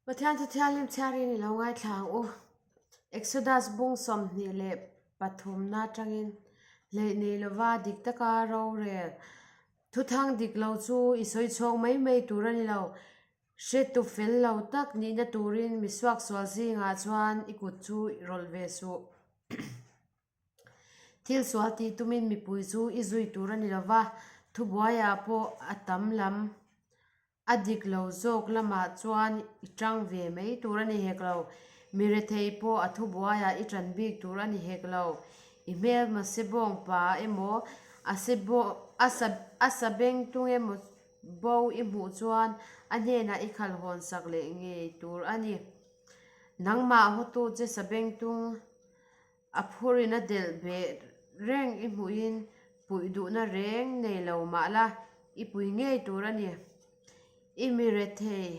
Pathian thu thianghlim chhiarin i lo ngaithla ang u. Exodus bung 23 na atangin hleih nei lova dik taka rorel thuthang dik lo chu i sawi chhawng mai mai tur a ni lo. Hretu fel lo tak nihna turin mi suaksual zingah chuan i kut chu i rawlh ve suh. Thil sual tih tumin mipui chu i zui tur a ni lova, thubuaiah pawh a tam lam. A dik lo zawk lamah chuan i tang ve mai tur a ni hek lo. Mi rethei pawh a thubuaiah i tan bik tur a ni hek lo. I hmelma sebawng pa emaw, a sebawng a sa a sabeng tung emaw bo i hmuh chuan a hnenah i khalh hawn sak leh ngei tur a ni. Nangmah hawtu che sabeng tung A phurin a delh beh reng i hmuhin puih duhna reng nei lo mah la, i pui ngei tur a ni. I mi rethei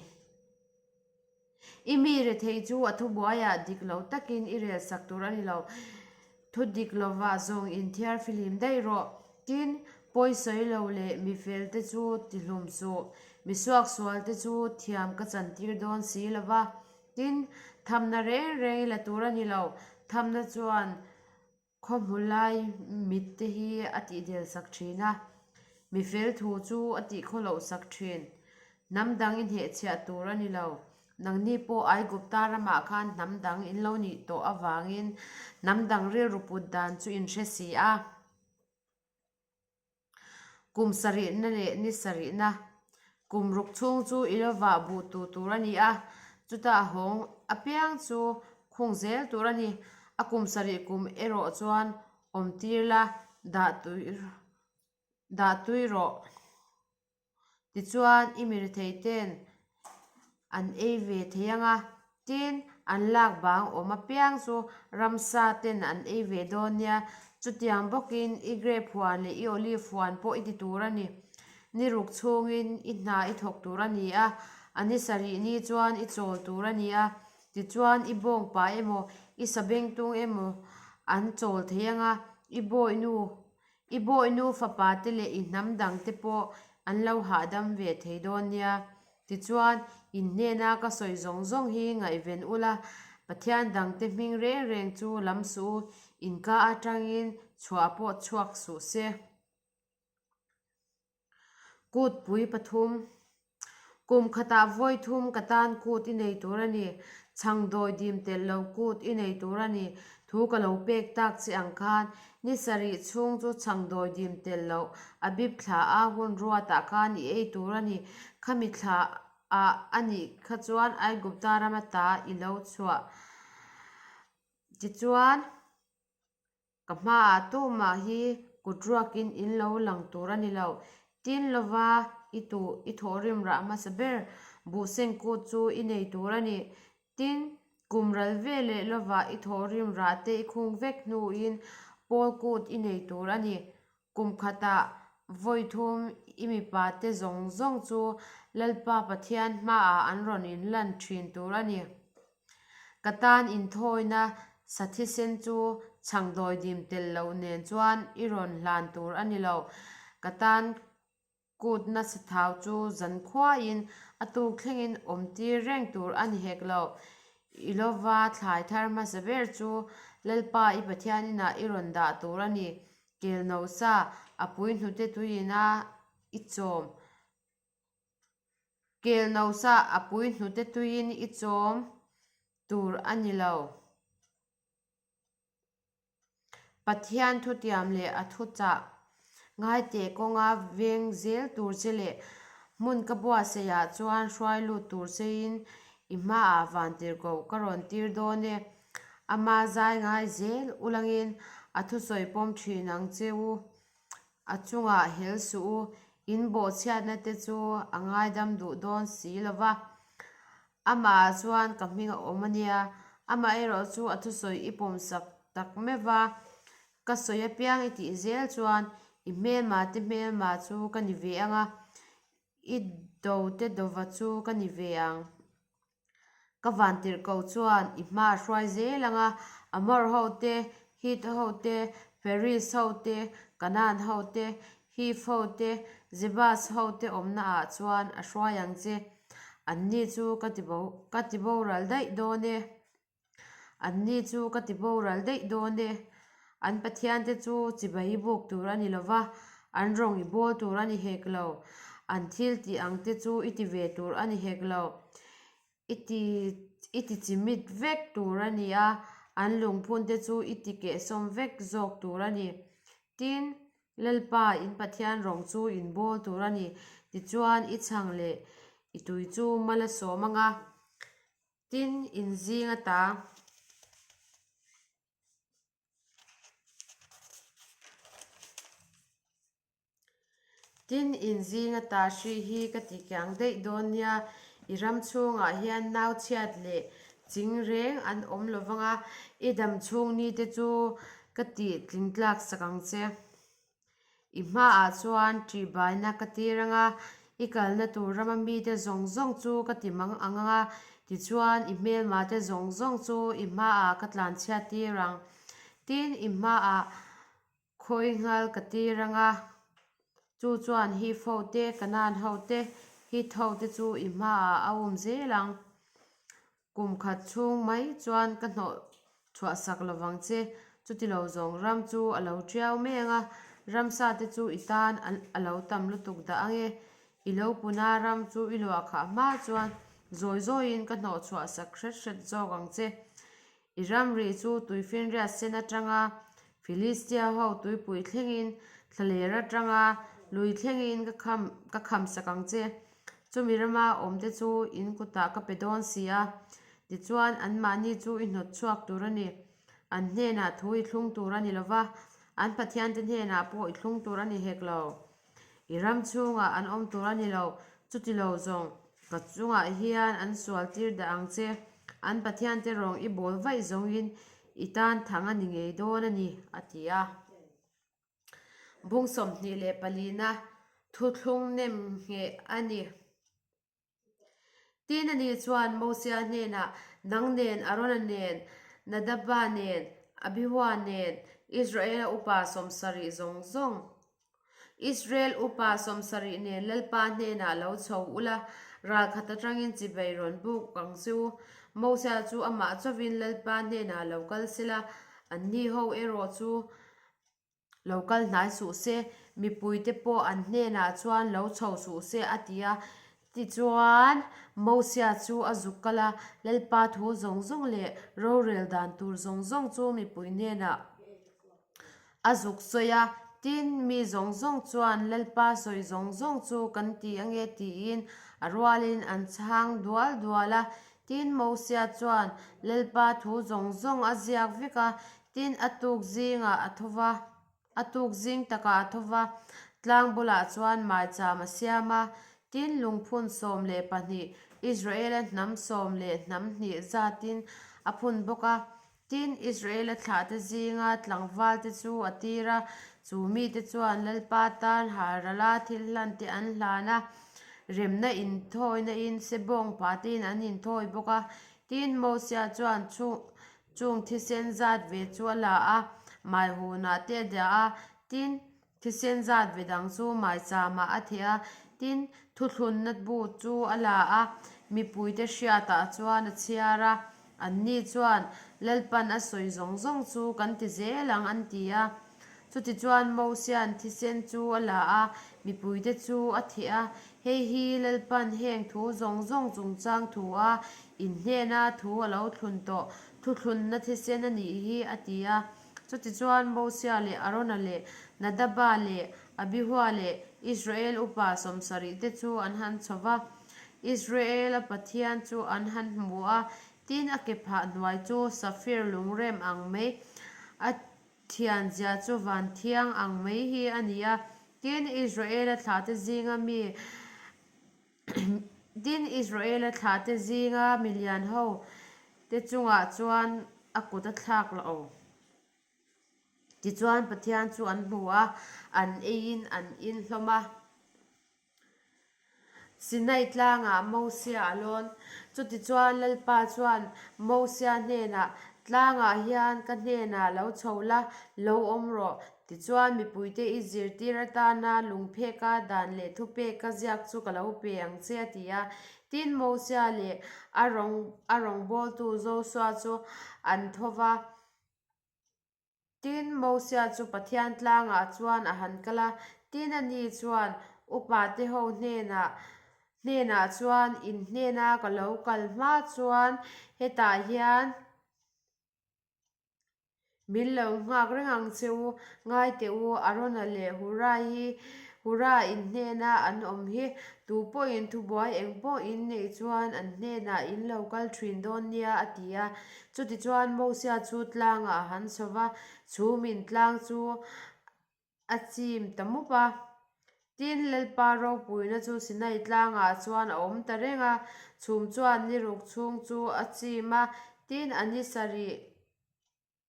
I mi rethei chu a thubuaiah dik lo takin i rel sak tur a ni lo. Thu dik lovah zawng inthiar fihlim daih rawh. Tin, pawi sawi lo leh mi fel te chu tihlum suh. Mi suaksual te chu thiam ka chantir dawn si lo va. Tin, thamna reng reng i la tur a ni lo. Thamna chuan khawhmu lai mit te hi a tihdel sak thin a, mi fel thu chu a tihkhaw loh sak thin. Hnam dang i hnehchhiah tur a ni lo. Nangni pawh Aigupta ramah khan hnam dang in lo nih tawh avangin hnam dang rilru put dan chu in hre si a. Kum sarihna leh ni sarihna kum ruk chhung chu i lo vah buh tu tur a ni a, chutah hawng apiang chu khung zel tur a ni. A kum sarih kum erawh chuan awm tir la dah tui dah tui rawh. Tichuan, i mirethei ten an ei ve thei ang a, tin, an lak bang awm apiang chu ramsa ten an ei ve dawn nia. Chutiang bawkin i grape huan leh i olive huan pawh i ti tur a ni. Ni ruk chhungin i hna i thawk tur a ni a, a ni sarih ni chuan i chawl tur a ni a. Tichuan, i bawngpa emaw, i sabengtung emaw an chawl thei ang a, i bawihnu I bawihnu fapa te leh i hnam dang te pawh an lo hahdam ve thei dawn nia. Tichuan, in hnena ka sawi zawng zawng hi ngaihven ula, Pathian dang te hming reng reng chu lam suh u, in ka atangin chhuah pawh chhuak suh se. Kut pui pathum. Kum khatah vawi thum ka tan kut i nei tur a ni. Chhang dawi dim telh lo kut i nei tur a ni. Thu ka lo pek tak che ang khan ni sarih chhung chu chhang dawi dim telh loh a bip thla a hun ruatah khan i ei tur a ni. Khami thla ah a nih kha chuan Aigupta rama ta i lo chhuah tichuan. Ka hmaah tumah hi kut ruakin in lo lang tur a ni lo. Tin lova i tuh i thawhrim rah hmasa ber buhseng kut chu i nei tur a ni. Tin, kum ral ve leh lova i thawhrim rah te i khung vek hnuin pawl kut i nei tur a ni. Kum khatah vawi thum i mipa te zawng zawng chu Lalpa Pathian hmaah an rawn inlan thin tur a ni. Ka tan inthawina sa thisen chu chhangdawi dim telh loh nen chuan i rawn hlan tur a ni lo. Ka tan kutna sathau chu zan khuaiin a tuk thlengin awm tir reng tur a ni hek lo. I lova thlai thar hmasa ber chu Lalpa i Pathian inah i rawn dah tur a ni. Kel no sa a pui hnute tuiin a i chawm. Kel no sa a pui hnute tuiin i chawm tur a ni lo. Pathian thutiam leh a thuchah ngaiteh kawnga veng zel tur che leh hmun ka buatsaihah chuan hruai lut tur chein i hmaah vantirhkoh ka rawn tir dawn e. Ama zai ngai zel ulangin a thusawi pawm thin ang che u. A chungah hel suh u, in bawhchhiatna te chu a ngaidam duh dawn si lo va. Amah chuan ka hming a awm a nia, amaherawh chu a thusawi i pawmsak tak meuh va, ka sawi apiang i tih zel chuan i hmelma te hmelma chu ka ni ve ang a, i do te dova chu ka ni ve ang. Ka vantirhkoh chuan i hma a hruai zel ang a, Amor ho te, Hit ho te, Periz ho te, Kanaan ho te, Hiv ho te, Jebus ho te awmna ah chuan a hruai ang che. Anni chu ka ti bo ka ti boral daih dawn e. Anni chu ka ti boral daih dawn e. An pathiante chu chibai i buk tur a ni lo va, an rawng i bawl tur a ni hek lo. An thil tih ang te chu i ti ve tur a ni hek lo. I ti i ti chimit vek tur a ni a, an lungphun te chu i ti kehsawm vek zawk tur a ni. Tin, Lalpa in Pathian rawng chu in bawl tur a ni. Tichuan i chhang leh i tui chu mal a sawm ang a. Tin, in zing ata. Tin, in zing ata hri hi ka ti kiang daih dawn nia, i ram chhungah hian nau chhiat leh ching reng an awm lo vang a, i dam chhung ni te chu ka tih tling tlak sak ang che. I hmaah chuan ṭihbaina ka tir ang a, i kalna tur rama mite zawng zawng chu ka ti mang ang ang a, tichuan i hmelmate zawng zawng chu i hmaah ka tlanchhiat tir ang. Tin, i hmaah Khawi nghal ka tir ang a, chu chuan Hif ho te, Kanaan ho te, Hit ho te chu i hmaah a um zel ang. Kum khat chhung mai chuan ka hnawh chhuah sak lo vang che, chuti lo zawng ram chu a lo tiau mai ang a, ramsa te chu i tan a lo tam lutuk dah ang e. I lo puna ram chu i luah khah hma chuan zawi zawiin ka hnawh chhuah sak hret hret zawk ang che. I ramri chu tuifinriat sen atanga Filistia ho tuipui thlengin, thlaler atanga lui thlengin ka kham ka kham sak ang che. Chumi rama awmte chu in kutah ka pe dawn si a, tichuan anmahni chu i hnawt chhuak tur a ni. An hnenah thu i thlung tur a ni lo va, an pathiante hnenah pawh i thlung tur a ni hek lo. I ram chhungah an awm tur a ni lo, chuti lo zawng ka chungah hian an sual tir dah ang che, an Pathiante rawng i bawl vaih zawngin i tan thang a ni ngei dawn a ni, a ti a. Bung 24na thuthlung nem ngheh a ni. Tin ani chuan Mosia hnenah, Nang nen, Arona nen, Nadaba nen, Abihua nen, Israela upa 70 zawng zawng, Israel upa 70 nen Lalpa hnenah lo chho ula, ral khat atangin chibai rawn buk ang che u. Mosia chu amah chauhin Lalpa hnenah lo kal sela, anni ho erawh chu Lo kal hnai suh se, mipuite pawh an hnenah chuan lo chho suh se, a ti a. Tichuan, Mosia chu a zuk kal a, Lalpa thu zawng zawng leh rorel dan tur zawng zawng chu mipui hnenah a zuk sawi a. Tin, mi zawng zawng chuan Lalpa sawi zawng zawng chu kan ti ange tiin a rualin an chhang dual dual a. Tin, Mosia chuan Lalpa thu zawng zawng a ziak vek a, Tin, a tuk zingah a tho va, a tuk zing takah a tho va, tlang bulah chuan maicham a siam a. Tin, lungphun 12, Israela hnam sawm leh hnam hnih zatin a phun bawk a. Tin, Israela thlahte zinga tlangvalte chu a tir a, chu mite chuan Lalpa tan halrala thil hlante an hlan a, remna inthawinain sebawng patein an inthawi bawk a. Tin, Mosia chuan chhung Chung thisen zat ve chu a la a, maihunah te a dah a, tin, thisen zat ve dang chu maichamah a theh a, tin, thuthlunna bu chu a la a, mipuite hriatah chuan a chhiar a, anni chuan Lalpan a sawi zawng zawng chu kan ti zel ang an ti a. Chutichuan Mosia'n thisen chu a la a, mipuite chu a theh a, Hei hi Lalpan heng thu zawng zawng chungchang thu a inhnena thu a lo thlun tawh, thuthlunna thisen a nih hi, a ti a. Chutichuan Mosia leh Arona leh Nadaba leh Abihua leh Israel upa 70 te chu an han chho va, Israela Pathian chu an han hmu a, tin a kephah hnuai chu safir lungrem ang mai a Thian zia chu van thiang ang mai hi a ni a, tin Israela thlahte zinga mi tin Israela thlahte zinga milian ho te chungah chuan a kut a thlak lo. Tichuan Pathian chu an hmu a, an eiin an in hlawm a. Sinai tlangah Mosia a lawn. Chutichuan Lalpa chuan Mosia hnenah, Tlangah hian ka hnenah lo chho la, lo awm rawh. Tichuan mipuite i zirtir atana lungpheka dan leh thupeka ziak chu ka lo pe ang che, a ti a. Tin, Mosia leh a a rawngbawltu Josua chu an tho va. Tin, Mosia chu Pathian tlangah chuan a han kal a. Tin, ani chuan upate ho hnenah hnenah chuan, In hnena ka lo kal hma chuan hetah hian Min lo nghak reng ang che u, ngai teh u, Arona leh Hura hi Hura in hnena an awm hi, tu pawhin thubuai eng pawh in neih chuan an hnenah in lo kal thin dawn nia, a ti a. Chutichuan Mosia chu tlangah a han chho va, chhumin tlang chu a chim ta mup a. Tin, Lalpa ropuina chu Sinai tlangah chuan a awm ta reng a, chhum chuan ni ruk chhung chu a chim a, tin, a ni sarih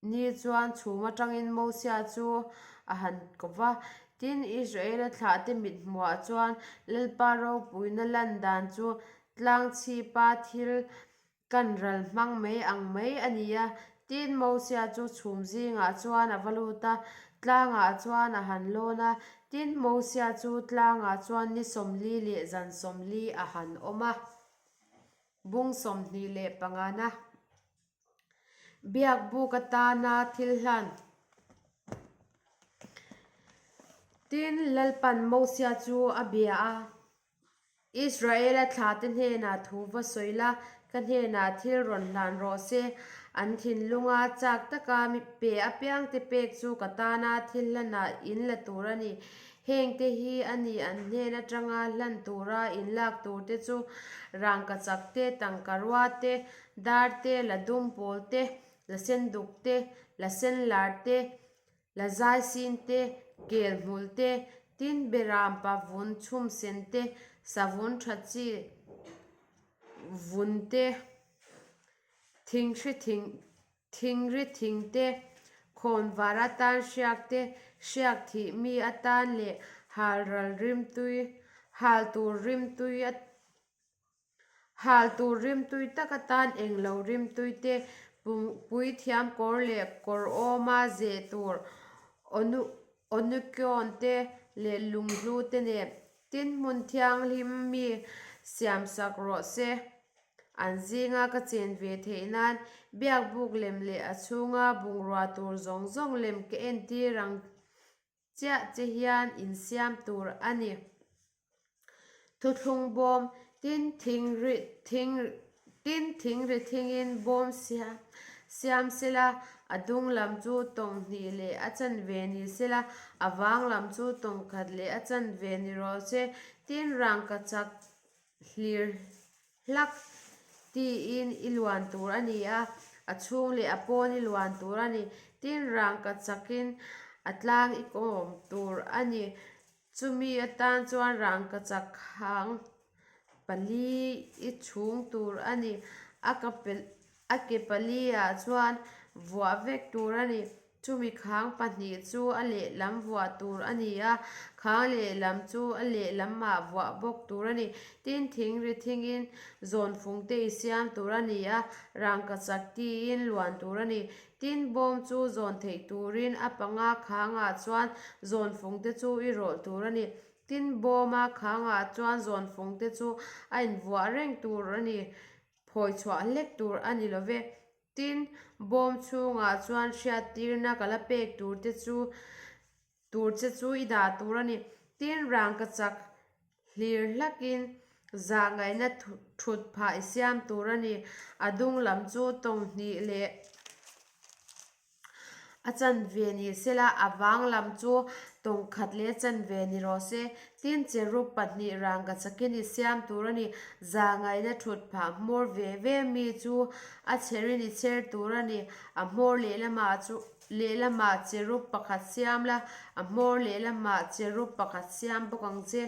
ni chuan chhum atangin Mosia chu a han ko va. Tin, Israela thlahte mithmuhah chuan Lalpa ropuina lan dan chu tlang chhipa thil Kan ral hmang mai ang mai a ni a, tin Mosia chu chhum zingah chuan a va lut a, tlangah chuan a han lawn a, tin Mosia chu tlangah chuan ni 40 leh zan 40 a han awm a. Bung 25 na Biakbuk atana thil hlan. Tin Lalpan Mosia chu a bia a. Israela thlate hnenah thu va sawi la, ka hnenah thil rawn hlan rawh se. An thinlunga chak taka mi pe apiangte pek chu ka tana thil hlanah in la tur a ni. Hengte hi a ni an hnen atanga hlan tura in lak turte chu, rangkachak te, tangkarua te, dar te, la dum pawl te, la senduk te, la senlar te, La zai sin te, kel hmul te, tin beram pa vun chhum sen te, savun tha chi vun te, thinghri thing thinghri thing te, khawnvar atan hriak te, hriak thih mi atan leh halral rimtui hal tur rimtui a Hal tur rimtui tak atan englo rimtui te puithiam kawr leh kawr awma zeh tur Onukion te leh lunghlu te nen tin hmun thianghlim mi siamsak rawh se. An zinga ka chen ve theih nan biakbuk lem leh a chhunga bungrua tur zawng zawng lem ka entir ang chiah che hian insiam tur a ni. Thuthlung bawm tin thing ri thing tin thing ri thingin bawm siam siam sela, a dung lam chu tawng hnih leh a chanve ni sela, a vang lam chu tawng khat leh a chanve ni rawh se. Tin rangkachak hlir hlak tiin i luan tur a ni a, a chhung leh a pawn i luan tur a ni. Tin rangkachakin a tlang i kawm tur a ni. Chumi atan chuan rangkachak hang pali i chhung tur a ni. A ka a ke pali ah chuan vuah vek tur a ni. Chumi khang pahnih chu a lehlam vuah tur a ni a, khang lehlam chu a lehlamah vuah bawk tur a ni. Tin, thing ri thingin zawnfung te i siam tur a ni a, rangkachak tiin luan tur a ni. Tin, bawm chu zawn theih turin a panga khangah chuan zawnfung te chu i rawlh tur a ni. Tin, bawma khangah chuan zawnfung te chu a invuah reng tur a ni, phawi chhuah hlek tur a ni lo ve. Tin, bawm chhungah chuan hriattirna ka la pek tur te chu tur che chu i dah tur a ni. Tin, rangkachak hlir hlakin zahngaihna thut phah i siam tur a ni. A dung lam chu tawng hnih leh a chanve ni sela, a vang lam chu tawng khat leh a chanve ni rawh se. Tin, cherub pahnih rangkachakin i siam tur a ni. Zahngaihna thut phah hmawr ve ve mi chu a chherin i chher tur a ni. A hmawr lehlamah chu. Lehlamah cherub pakhat siam la, a hmawr lehlamah cherub pakhat siam bawk ang che.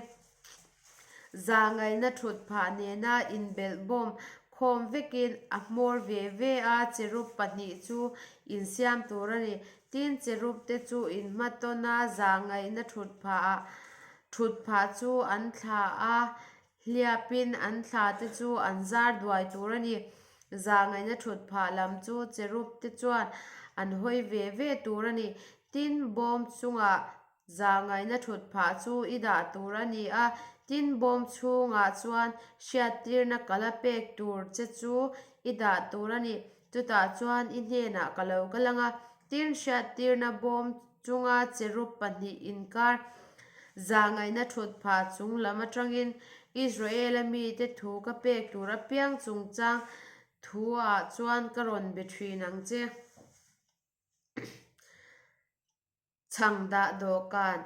Zahngaihna thut phah nena inbelh bawm khawm vekin a hmawr ve ve a cherub pahnih chu insiam tur a ni. Tin, cherub te chu inhmatawn a zahngaihna thut phah thut phah chu an thla a, Hliapin an thla te chu an zar duai tur a ni. Zahngaihna thut phah lam chu cherub te chuan an hawi ve ve tur a ni. Tin, bawm chungah zahngaihna thut phah chu i dah tur a ni a. Tin, bawm chhungah chuan hriattirna ka la pek tur che chu i dah tur a ni. Chutah chuan i hnenah ka lo kal ang a. Tin, hriattirna bawm chunga cherub pahnih inkar zahngaihna thut phah chung lam atangin Israela mite thu ka pek tur apiang chungchang thu-ah chuan ka rawn be thin ang che. Chhang dah dawhkan,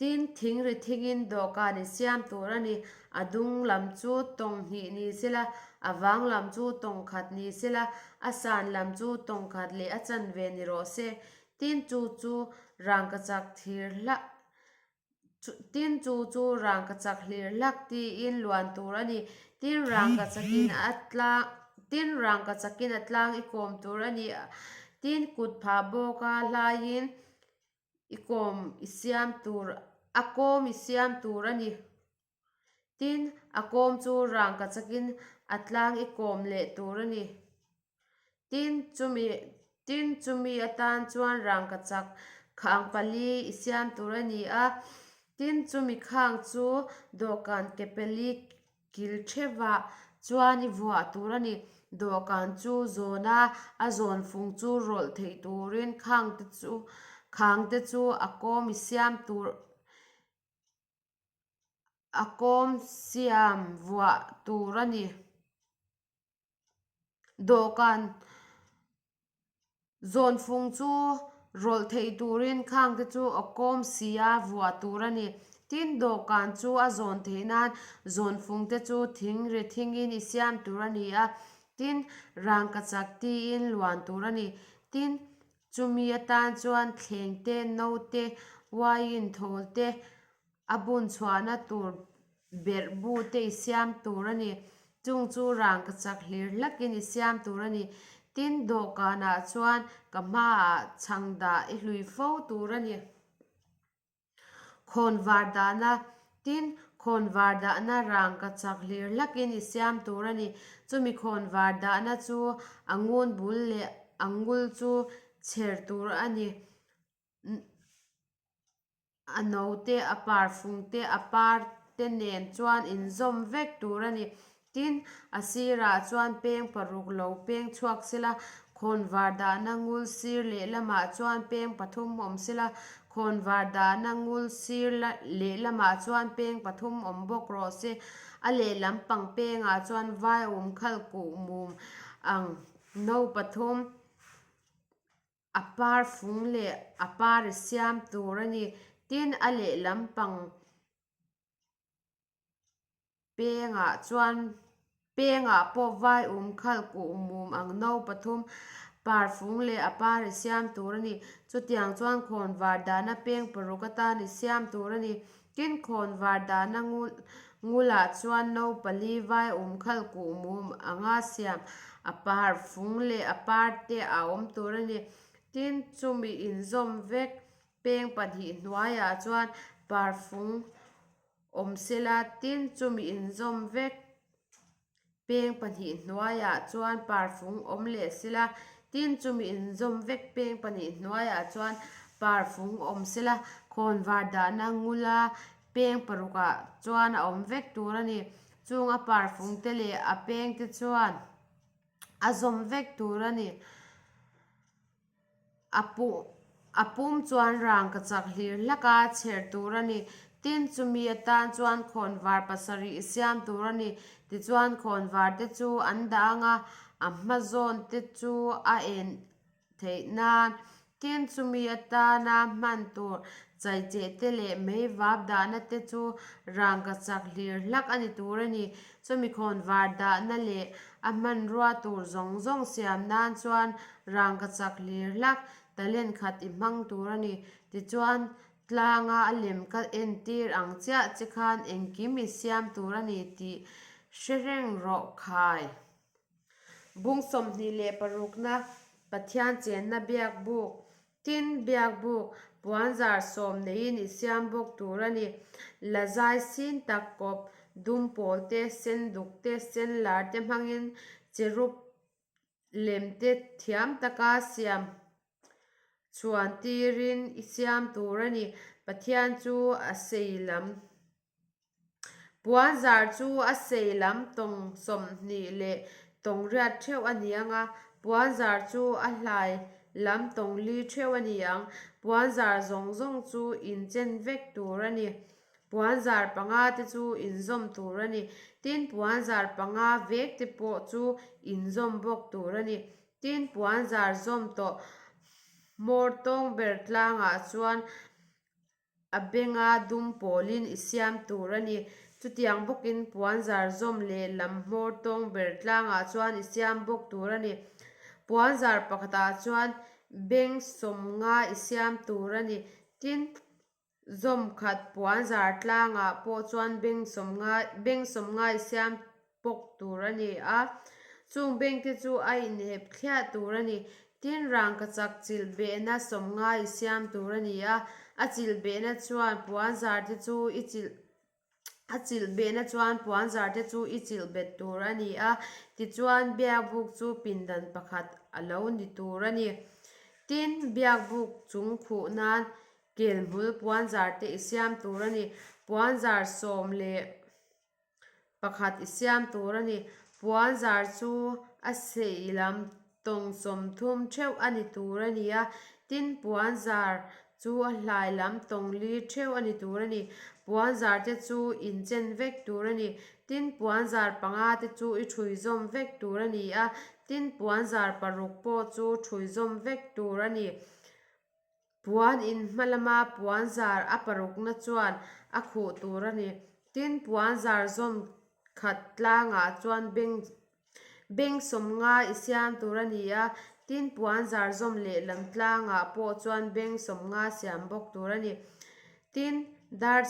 Tin, thing ri thingin dawhkan i siam tur a ni. A dung lam chu tawng hnih ni sela, a vang lam chu tawng khat ni sela, a san lam chu tawng khat leh a chanve ni rawh se. Tin, chu chu rangkachak thir hlak Tin, chu chu rangkachak hlir hlak tiin luan tur a ni. Tin, rangkachakin a tlang Tin, rangkachakin a tlang i kawm tur a ni. Tin, kut phah bawka hlaiin i kawm i siam tur a kawm i siam tur a ni. Tin, a kawm chu rangkachakin a tlang i kawm leh tur a ni. Tin, chumi tin, chumi atan chuan rangkachak khang pali i siam tur a ni a. Tin, chumi khang chu dawhkan ke pali Kil thevah chuan i vuah tur a ni. Dawhkan chu zawn a, a zawn fung chu rawlh theih turin khang te chu khang te chu a kawm i siam tur a kawm siam vuah tur a ni. Dawhkan Zawnfung chu rawlh theih turin khang te chu a kawm si a, vuah tur a ni. Tin, dawhkan chu a zawn theih nan zawnfung te chu thing ri thingin i siam tur a ni a, tin, rangkachak tiin luan tur a ni. Tin, chumi atan chuan thleng te, no te, uaiin thawl te, A bun chhuahna tur berh bu te i siam tur a ni. Chung chu rangkachak hlir hlakin i siam tur a ni. Tin, dawhkanah chuan ka hmaah chhang dah i hlui fo tur a ni. Khawnvar dahna, Tin, khawnvar dahna rangkachak hlir hlakin i siam tur a ni. Chumi khawnvar dahna chu a ngun bul leh a ngul chu chher tur a ni. A note, a parfung te, a par te nen chuan inzawm vek tur a ni. Tin, a sirah chuan peng paruk lo peng chhuak sela, khawnvar dahna ngul sir lehlamah chuan peng pathum awm sela, khawnvar dahna ngul sir lehlamah chuan peng pathum awm bawk rawh se. A lehlam pang pengah chuan vaium khal kuh mum ang no pathum. A par fung leh a par i siam tur a ni. Tin, a lehlam pang pengah chuan pengah pawh vai um khalh kuh mum ang no pathum par fung leh a par i siam tur a ni. Chutiang chuan khawnvar dahna peng paruk atan i siam tur a ni. Tin, khawnvar dahna ngulah chuan no pali vai um khalh kuh mum anga siam a par fung leh a par te a awm tur a ni. Tin, chumi inzawm vek peng pahnih hnuaiah chuan par fung awm sela, tin, chumi inzawm vek Peng pahnih hnuaiah chuan parfung awm leh sela, tin chumi inzawm vek peng pahnih hnuaiah chuan parfung awm sela, khawnvar dahna ngula peng parukah chuan a awm vek tur a ni. Chung a parfung te leh a peng te chuan a zawm vek tur a ni. A pu a pum chuan rangkachak hlir hlak a chher tur a ni. Tin, chumi atan chuan khawnvar pasarih i siam tur a ni. Tichuan khawnvar te chu an dah ang a, a hma zawn te chu a en theih nan. Tin, chumi atana hman tur chaicheh te leh mei vap dahna te chu rangkachak hlir hlak a ni tur a ni. Chumi khawnvar dahna leh a hmanrua tur zawng zawng siam nan chuan rangkachak hlir hlak talent khat i hmang tur a ni. Tichuan, tlanga a lem ka entir ang chiah che khan engkim i siam tur a ni tih hre reng rawh khai. Bung 26na Pathian chenna biak buk Tin, biak buk puanzar sawm neiin i siam bawk tur a ni. La zai sin tak kawp, dum pawl te, sen duk te, sen lar te hmangin cherub lem te thiam taka siam chhuan tirin i siam tur a ni. Pathian chu a sei lam. Puanzar chu a sei lam tawng 20 leh tawng riat theuh a ni ang a, puanzar chu a hlai lam tawng li theuh a ni ang. Puanzar zawng zawng chu inchen vek tur a ni. Puanzar panga te chu inzawm tur a ni. Tin, puanzar panga vek te pawh chu inzawm bawk tur a ni. Tin, puanzar zawm tawh hmawr tawng ber tlangah chuan a benga dum pawlin i siam tur a ni. Chutiang bawkin puanzar zawm leh lam hmawr tawng ber tlangah chuan i siam bawk tur a ni. Puanzar pakhatah chuan beng 50 i siam tur a ni. Tin, Zawm khat puan zar tlangah pawh chuan beng 50 beng 50 i siam bawk tur a ni a, chung beng te chu a inhep thliah tur a ni. Tin, rangkachak chilh behna 50 i siam tur a ni a, a chilh behna chuan puan zar te chu i chilh A chilh behna chuan puanzar te chu i chilh bet tur a ni a, tichuan biakbuk chu pindan pakhat a lo ni tur a ni. Tin, biakbuk chung khuh nan kelhmul puanzar te i siam tur a ni. Puanzar 11 i siam tur a ni. Puanzar chu a sei lam Tawng 30 theuh a ni tur a ni a, tin puanzar chu a hlai lam tawng li theuh a ni tur a ni. Puanzar te chu inchen vek tur a ni. Tin puanzar panga te chu i thui zawm vek tur a ni a, tin puanzar paruk pawh chu thui zawm vek tur a ni. Puan in hma lama puanzar a parukna chuan a khuh tur a ni. Tin puanzar zawm khat tlangah chuan beng Beng 50 i siam tur a ni a, tin puan zar zawm leh lam tlangah pawh chuan beng 50 siam bawk tur a ni. Tin, dar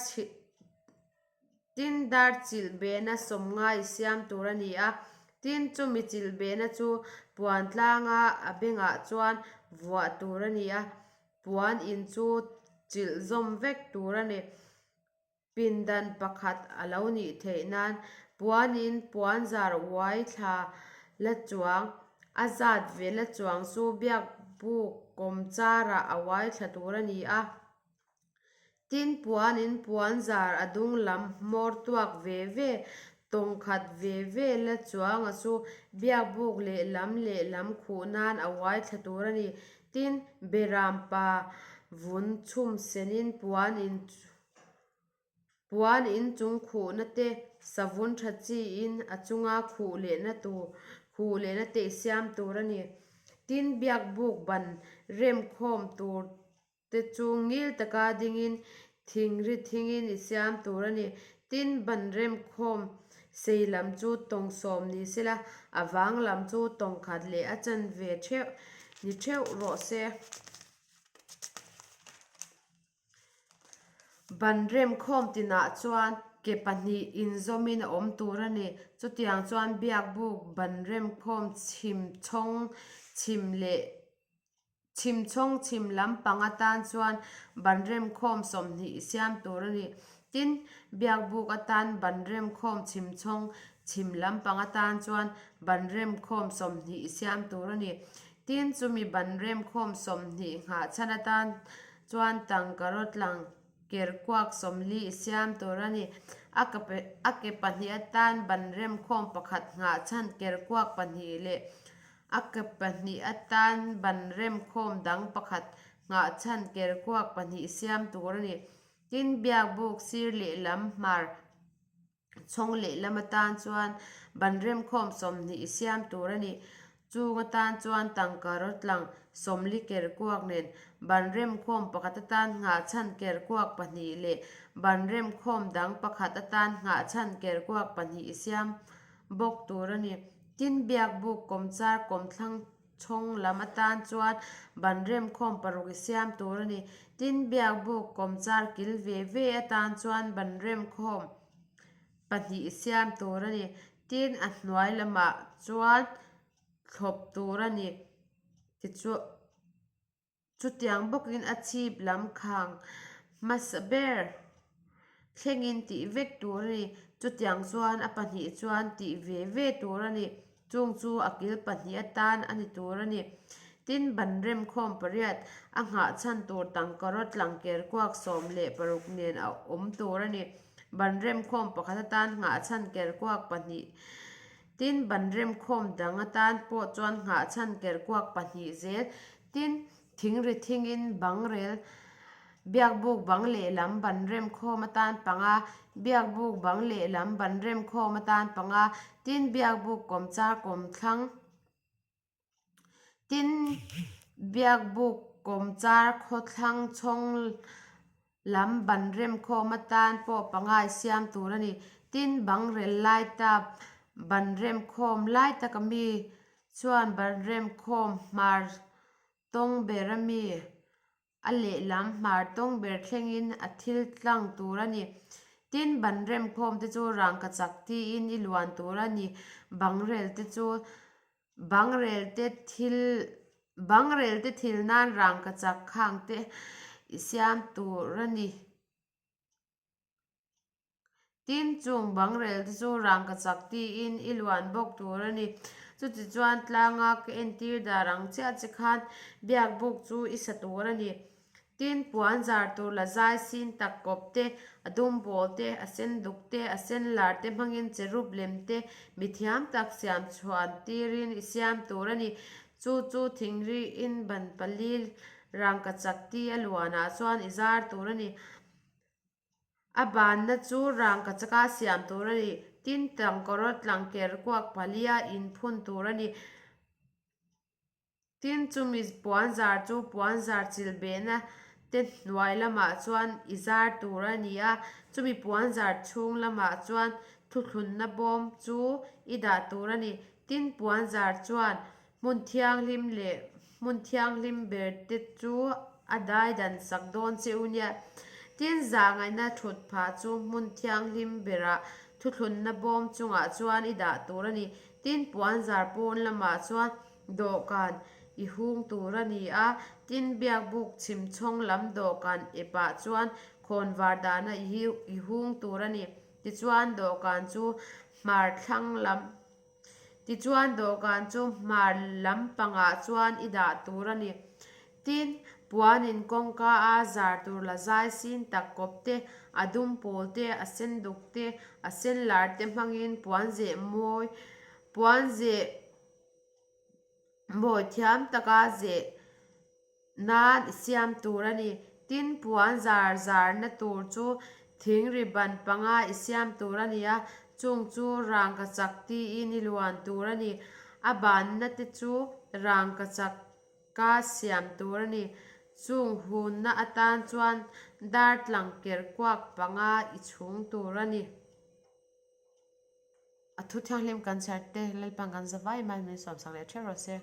tin dar chilh behna 50 i siam tur a ni a, tin chumi chilh behna chu puan tlanga a bengah chuan vuah tur a ni a, puan in chu chilh zawm vek tur a ni. Pindan pakhat a lo nih theih nan puanin puanzar uai thla la chuang, a zat ve la chuang chu biakbuk kawmcharah a uai thla tur a ni a. Tin, puanin puanzar a dung lam hmawr tuak ve ve, tawng khat ve ve la chuanga chu biakbuk lehlam lehlam khuh nan a uai thla tur a ni. Tin, Beram pa vun chhum senin puanin Puan in chung khuhna te, savun tha chiin a chunga khuh lehna tur khuh lehna te i siam tur a ni. Tin, biakbuk ban remkhawm tur te chu ngil taka dingin thingri thingin i siam tur a ni. Tin, ban remkhawm sei lam chu tawng 10 ni sela, a vang lam chu tawng khat leh a chanve theuh ni theuh rawh se. Ban remkhawm tinah chuan ke pahnih inzawmin a awm tur a ni. Chutiang chuan biakbuk ban remkhawm chhim chhawng chhim leh chhim chhawng chhim lampang atan chuan ban remkhawm 20 i siam tur a ni. Tin, biakbuk atan ban remkhawm chhim chhawng chhim lampang atan chuan ban remkhawm 20 i siam tur a ni. Tin, chumi ban remkhawm 20 nghah chhan atan chuan tangka rawtlang ker kuak 40 i siam tur a ni. A a ke pahnih atan ban remkhawm pakhat nghah chhan ker kuak pahnih leh a ke pahnih atan ban remkhawm dang pakhat nghah chhan ker kuak pahnih i siam tur a ni. Tin, biakbuk sir lehlam hmar Chhawng lehlam atan chuan ban remkhawm 20 i siam tur a ni. Chung atan chuan tangka rawtlang 40 ker kuak nen ban remkhawm pakhat atan nghah chhan ker kuak pahnih leh ban remkhawm dang pakhat atan nghah chhan ker kuak pahnih i siam bawk tur a ni. Tin, biakbuk kawmchar kawmthlang Chhawng lam atan chuan ban remkhawm paruk i siam tur a ni. Tin, biakbuk kawmchar kil ve ve atan chuan ban remkhawm pahnih i siam tur a ni. Tin, a hnuai lamah chuan thlawp tur a ni. Tichuan. Chutiang bawkin a chhip lam khang hmasa ber thlengin tih vek tur a ni. Chutiang chuan a pahnih chuan tih ve ve tur a ni. Chung chu a kil pahnih atan a ni tur a ni. Tin, ban remkhawm pariat a nghah chhan tur tangka rawt lang ker kuak 16 nen a awm tur a ni. Ban remkhawm pakhat atan nghahchhan kerkuak pahnih Tin, ban remkhawm dang atan pawh chuan nghahchhan kerkuak pahnih zel. Tin, thingri thingin bangrel Biakbuk bang lehlam ban remkhawm atan panga, Biakbuk bang lehlam ban remkhawm atan panga, tin Biakbuk kawmchar kawmthlang Tin, Biakbuk kawmchar khawthlang chhawng lam ban remkhawm atan pawh pangai siam tur a ni. Tin, bangrel lai tap ban remkhawm lai taka mi chuan ban remkhawm hmar tawng ber a mi. A lehlam hmar tawng ber thlengin a thil tlang tur a ni. Tin, ban remkhawm te chu rangkachak tiin i luan tur a ni. Bangrel te chu bangrel te thil bangrel te thil nan rangkachak khang te i siam tur a ni. Tin, chung bangrel te chu rangkachak tiin i luan bawk tur a ni. Chutichuan tlanga ka entir dar ang chiah che khan biakbuk chu i sa tur a ni. Tin, puan zar tur la zai sin tak kawp te, a dum pawl te, a sen duk te, a sen lar te hmangin cherub lem te mithiam tak siam chhuan tirin i siam tur a ni. Chu chu thingriin ban pali rangkachak ti a luanah chuan i zar tur a ni. A banna chu rangkachaka siam tur a ni. Tin, tangkawraw tlangker kuak palia inphun tur a ni. Tin, chumi puanzar chu puanzar chilbehna te hnuai lamah chuan i zar tur a ni a. Chumi puanzar chhung lamah chuan thuthlunna bawm chu i dah tur a ni. Tin, puanzar chuan Hmun thianghlim leh hmun thianghlim ber te chu a daidan sak dawn che u nia. Tin, zahngaihna thut phah chu hmun thianghlim berah thuthlunna bawm chungah chuan i dah tur a ni. Tin, puanzar pawn lamah chuan dawhkan i hung tur a ni a. Tin, biakbuk chhimchhawng lam dawhkan epah chuan khawnvar dahna i hung tur a ni. Tichuan, dawhkan chu hmar thlang lam. Tichuan dawhkan chu hmar lampangah chuan i dah tur a ni. Tin, puanin kawngka a zar tur la zai sin tak kawp te, a dum pawl te, a sen duk te, a sen lar te hmangin puan zeh mawi puan zeh mawi thiam taka zeh nan i siam tur a ni. Tin, puan zar zarna tur chu thingri ban panga i siam tur a ni a, chung chu rangkachak tiin i luan tur a ni. A banna te chu rangkachak ka siam tur a ni. Chung hunna atan chuan dartlang ker kuak panga i chhung tur a ni. A thu thianghlim kan chhiar te Lalpan kan za vai mai min sawmsak leh ṭheuh rawh se.